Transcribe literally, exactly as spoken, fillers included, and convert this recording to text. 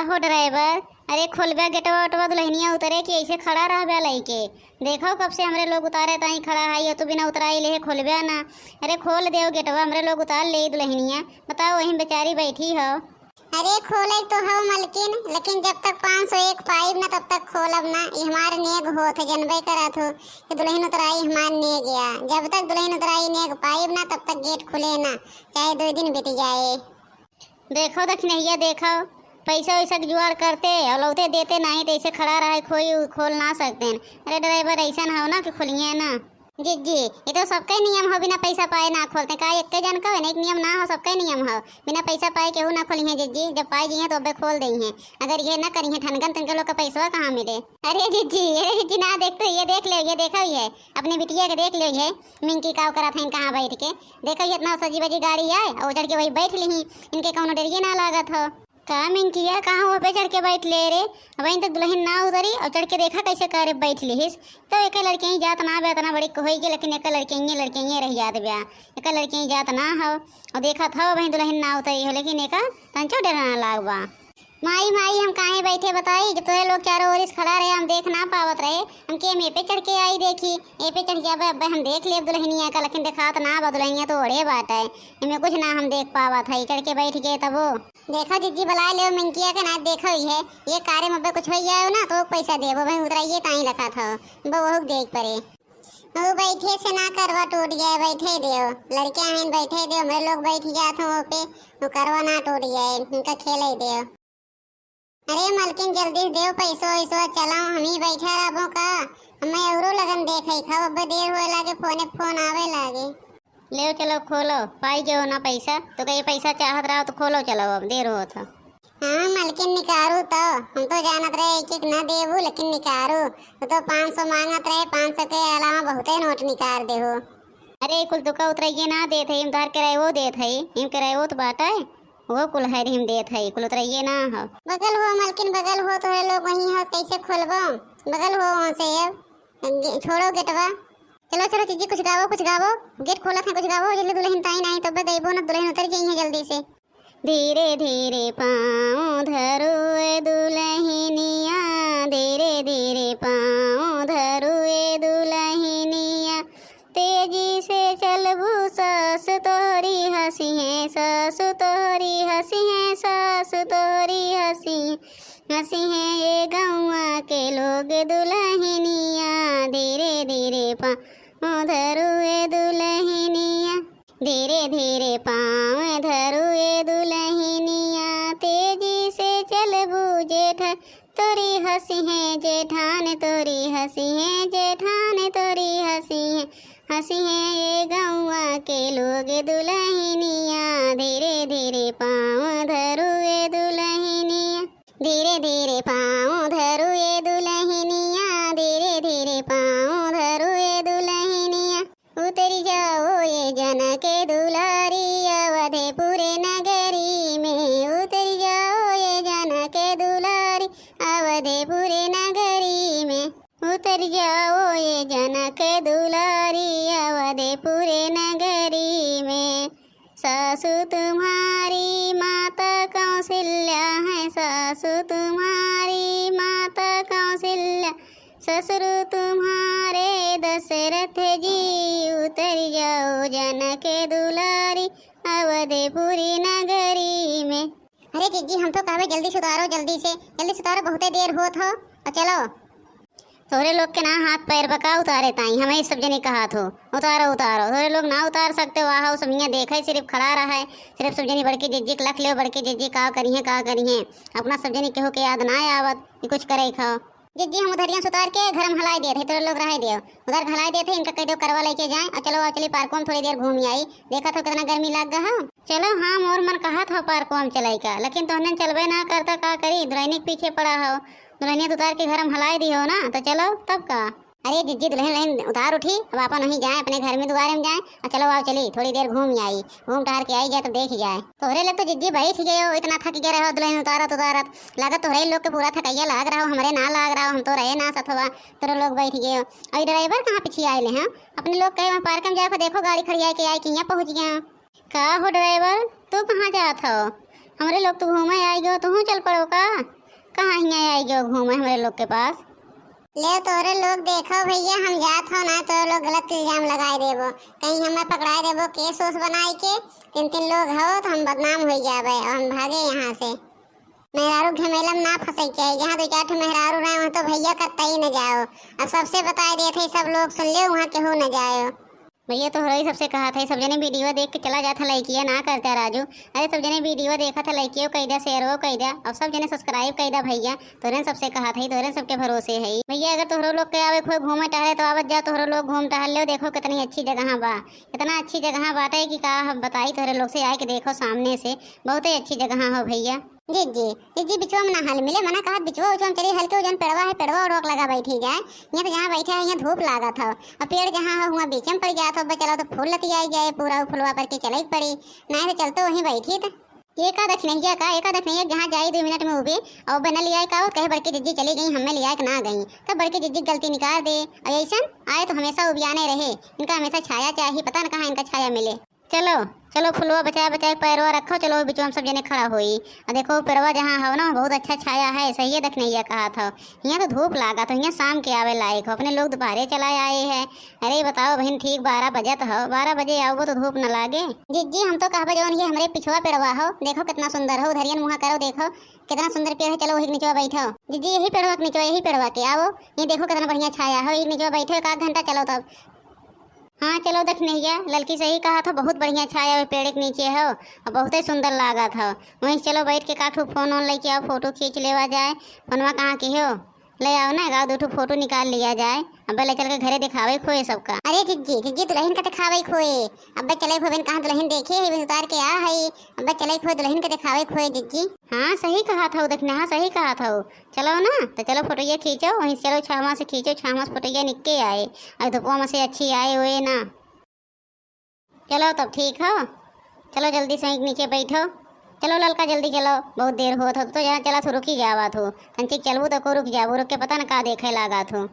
हो ड्राइवर, अरे खोलब्या गेटवा ओटवा, दुल्हनिया उतरे कि ऐसे खड़ा रहब्या लइके? देखो कब से हमरे लोग उतारे ताई खड़ा है, ये तो बिना उतराई ले है, खोलब्या ना। अरे खोल देव गेटवा, हमरे लोग उतार ले दुल्हनिया। बताओ वहीं बेचारी बैठी हो। अरे खोले तो हो मलकिन, लेकिन जब तक पाँच सौ एक पाइब ना तब तक खोलब ना। ये हमार नेग होत है, जनबे करत हो कि दुल्हन उतराई हमार नेग या। जब तक दुल्हन उतराई नेग पाइब ना तब तक गेट खुले ना, चाहे दो दिन बीत जाए। देखो दखिनहिया, देखो, पैसा वैसा के जुगाड़ करते और लौटे देते नहीं तो ऐसे खड़ा रहे, खोई खोल ना सकते हैं। अरे ड्राइवर, ऐसा ना हो ना कि खुलिए ना। जिज्जी, ये तो सबके नियम हो, बिना पैसा पाए ना खोलते। का एक के जन का है ना, एक नियम ना हो, सबके नियम हो। बिना पैसा पाए केहू ना खोलिए जिज्जी, जब पाए जी हैं तो अबे खोल दे हैं। अगर ये ना करिए ठनगन, तो इनके लोग का पैसवा कहाँ मिले? अरे जिज्जी, अरे जिज्जी ना देख, तो ये देख ले, ये देखा ही है, अपनी बिटिया के देख ले, ये मिंकी का करत है कहाँ बैठ के। देखो, ये इतना सजी बजी गाड़ी आए और चढ़ के वही बैठ ली। इनके कौनो डरिए ना लागत हो। का मिंकिया, कहाँ वो पे चढ़ के बैठ ले रे? वहीं तक दुल्हन ना उतरी और चढ़ के देखा कैसे करे बैठ लिहिस। तो एक लड़के ही जात ना बे, इतना बड़ी होई के, लेकिन एक लड़के ही, लड़के ही रह जात बे। एक लड़के ही जात ना हो और देखा था वहीं दुल्हन ना उतरी हो, लेकिन एक तंचो डर ना लाग बा। माई, माई, हम काहे बैठे बताई? जब तोहे लोग चारों ओर से खड़ा रहे, हम देख ना पावत रहे, हम के में पे चढ़ के आई देखी। ए पे चढ़ जाबे, अबे हम देख लेब दुल्हनिया का, लेकिन देखात ना बा, दुल्हनिया तो ओढ़े बाटे, एमे कुछ ना हम देख पावत है। चढ़ के बैठ गए तबो। देखो जिज्जी, बुलाए ले मिंकिया के ना, देखो ये, ये कार्य में अबे कुछ हो जाए ना तो पैसा देबो, भाई उतराइए ताई लखा था, वो देख पड़े। वो बैठे से ना करवा टूट जाए, बैठे देव, लड़के हैं बैठे देव, हमरे लोग बैठ जात हो पे, वो करवा ना टूट जाए, उनका खेले देव। अरे मलकिन, जल्दी से देव पैसो वैसो, चलो, हम ही बैठा रहबो का? हमें औरो लगन देखे खाओ, अब देर होए लागे, फोने फोन आवे लागे। ले चलो, खोलो, पाई गयो ना पैसा, तो कहीं पैसा चाहत रहो तो खोलो, चलो, अब देर होत हो। हाँ मलकिन, निकारू तो, हम तो जानत रहे एक एक ना देबू, लेकिन निकारू तो, तो पाँच सौ मांगत रहे, पाँच सौ के अलावा बहुते नोट निकार देहू। अरे कुल तुका उतराइए ना देत है, हम तोहार किरायो देत है, हम किरायो तो बाटे। वो कुल है हम देत है, कुल उतराइए ना हो। बगल हो मलकिन, बगल हो, तोहरे लोग वहीं हो, कैसे खोलबो? बगल हो वहाँ से अब, गे-, छोड़ो गेटवा। चलो, चलो, जीजी, कुछ गावो, कुछ गावो। गेट खोलत है, कुछ गावो, जल्दी दुल्हन ताई नहीं, तब देबो ना, दुल्हन उतर जाई है जल्दी से। धीरे धीरे पाँव धरु ए दुलहिनिया, धीरे धीरे पाँव धरु ए दुलहिनिया। तेजी से चलबू सास तोहरी हँसिहें, सास तोहरी हँसिहें, सास तोहरी हँसिहें, हँसिहें ये गौवा के लोग। दुलहिनिया धीरे धीरे पाँव धरु ए दुलहिनिया, धीरे धीरे पाँव धरु ए दुलहिनिया। तेजी से चलबू जेठ तोरी हँसिहें जेठान, तोरी हँसिहें जेठान, तोरी हँसिहें, हँसिहें ये गौवा के लोग। दुलहिनिया धीरे धीरे पाँव धरु ए दुलहिनिया, धीरे धीरे पाँव धरु ए दुलहिनिया, धीरे धीरे पाँव धरु ए दुलहिनिया। उतरि जाओ ये जनक दुलारी अवधपुर नगरी में, उतरि जाओ ये जनक दुलारी अवधपुर नगरी में, उतरि जाओ ये जनक दुलारी अवधपुर नगरी में। सासु तुम्हारी माता कौशल्या है, सासु तुम्हारी माता कौशल्या, ससुर तुम्हारे दशरथ जी। उतरि जाओ जनक दुलारी अवधपुरी नगरी में। अरे जिज्जी, हम तो कहबे जल्दी से उतारो, जल्दी से, जल्दी से उतारो, बहुते देर होत हो। और चलो। तोहरे लोग के ना हाथ पैर बा का उतारे ताई, हमें सब जनी कहत हो, उतारो, उतारो। तोहरे लोग ना उतार सकते, वाह, वो सब यहाँ देखे, सिर्फ खड़ा रहे, सिर्फ सब जनी बड़की जिज्जी के लख लेव, बड़की जिज्जी का करिहें, का करिहें। अपना सब जनी केहू के याद ना आवत कि कुछ करे खाओ। जिज्जी, हम उधरिया से उतार के घर में हलाई देत है, तोरे लोग रहे देव। उधर हलाई देत है, इनका कह दो करवा लेके जाए, और चलो आओ, चली पार्कों में थोड़ी देर घूम आई। देखत हो कितना गर्मी लग गा है। चलो, हाँ, मोर मन कहत हो पार्कों में चलाई का, लेकिन तोहने चलबे ना करता, का करी, दुल्हनी के पीछे पड़ा हो। दुल्हनिया तो उतार के घर में हलाई दी हो ना, तो चलो तब का। अरे जिज्जी, दुल्हन, दुल्हन उतार उठी, अब आपन वहीं जाए, अपने घर में दुआरे में जाए, और चलो आओ, चली थोड़ी देर घूम आई, घूम टहर के आई जाए, तो देख जाए। तोहरे लोग तो जिज्जी बैठ गए हो, इतना थक गए रहो दुल्हन उतारत उतारत। लागत तोहरे लोग के पूरा थकैया लाग रहा हो, हमरे ना लाग रहा हो, हम तो रहे ना सथवा, तोरे लोग बैठ गए हो। और ड्राइवर कहाँ पीछे आए ले हैं? अपने लोग कहे वहाँ पार्क में जाके देखो, गाड़ी खड़ी आए के आए कि यहाँ पहुँच गया। का हो ड्राइवर, तू कहाँ जात हो? हमरे लोग तो घूमे आए गयो, तू चल पड़ो का? कहाँ हियाँ आई गयो घूमे हमरे लोग के पास? ले तोरे लोग देखो भैया, हम जात हो ना, तोरे लोग गलत इल्जाम लगाए देबो, कहीं हमें पकड़ाए देबो केस ओस बनाए के। तीन तीन लोग हो तो हम बदनाम हो जाबे और हम भागे यहाँ से। मेहरारू झमेला में ना फंसे के चाही, जहाँ दो चार ठो मेहरारू रहे वहाँ तो भैया कतई न जाओ। अब सबसे बताए देत है, सब लोग सुन ले, वहाँ केहू न जाओ। भैया तोहरा ही सबसे कहा था, सब जने वीडियो देख के चला जात है, लाइकिया ना करता राजू। अरे सब जने वीडियो देखा था, लाइकियो कई दा, शेयरो कई दा, और सब जने सब्सक्राइब कई दा भैया। तोहरे सबसे कहा था, तोहरे सबके भरोसे है भैया। अगर तोहरो लोग के आवे खोए घूमे टहरे तो आवत जा, तोहरो लोग घूम टहल लो, देखो कितनी अच्छी जगह बा, कितना अच्छी जगह बाटे कि का हम बताई तोहरे लोग से, आए के देखो सामने से, बहुते अच्छी जगह हो भैया। जिज्जी, जिज्जी बिचवा में ना हल मिले, मना कहत बिचवा उचवा में चली हल्के, उ जौन पेड़वा है, पेड़वा ओड़वा के लगा बैठी जाए। यहाँ तो जहाँ बैठे है, यहाँ धूप लागत हो, और पेड़ जहाँ हो, हुआँ बीचे में पड़ जात हो। अब चलो तो फूल लतियाई जाए, पूरा उ फुलवा पर के चले के पड़ी, नहीं तो चलते वहीं बैठी त। ये का दखिनैया का, ये का दखिनैया, जहाँ जाई दो मिनट में उबे, और बना लिया का, कहे बड़की जिज्जी चली गई, हमें लिया के ना गई, तब बड़की जिज्जी गलती निकाल दे। और ऐसन आए तो हमेशा उबियाने रहे, इनका हमेशा छाया चाहिए, पता न कहाँ इनका छाया मिले। चलो, चलो फुलवा बचाए बचाए पैरवा रखो, चलो बिचवा में सब जने खड़ा होई। आ देखो पेड़वा जहाँ हव ना, बहुत अच्छा छाया है, सही है दखिनैया कहा था। हियाँ तो धूप लागत हो, हियाँ शाम के आवे लायक हो, अपने लोग दोपहरे चला आए हैं। अरे बताओ बहिन, ठीक बारह बजत हो, बारह बजे आओ तो धूप न लागे। जिज्जी हम तो कहबे जौन ये हमरे पिछवा पेड़वा हो, देखो कितना सुंदर हो, उधरियन मुँहा करो, देखो कितना सुंदर पेड़ है। चलो वही के निचवा बैठो जिज्जी, यही पेड़वा के निचवा, यही पेड़वा के आओ, ये देखो कितना बढ़िया छाया हो, ये निचवा बैठो एक आध घंटा, चलो तब। हाँ चलो दखिनैया, ललकी सही कहा था, बहुत बढ़िया छाया हुए पेड़ के नीचे हो और बहुते सुंदर लागत हो। वहीं चलो बैठ के काठू फोन ओन लेके आओ, फोटो खींच लेवा जाए। फोनवा कहाँ के हो? ले आओ ना, एक आध दो ठो फोटो निकाल लिया जाए। अब्बे ले चल के घरे दिखावे खोए सबका। अरे जिज्जी, जिज्जी दुल्हन का दिखावे खोए। अब्बे चले खोए, कहाँ दुल्हन देखे है, उतार के आ है। अब्बे चले खोए दुल्हन का दिखावे खोए जिज्जी। हाँ सही कहा था दखिना, हाँ सही कहा था। चलो ना, तो चलो फोटोया खींचो, वहीं से चलो छाँहवा से खींचो, छाँहवा से फोटोया निक्के आए, और धुपवा में से अच्छी आए हुए ना। चलो तब ठीक हो, चलो जल्दी से वहीं नीचे बैठो। चलो ललका जल्दी चलो, बहुत देर होत हो, तो जहाँ चला तो रुकी जावा थो, तंचिक चलबू तो को रुक जाबू, रुक के पता न का देखे लागा थो।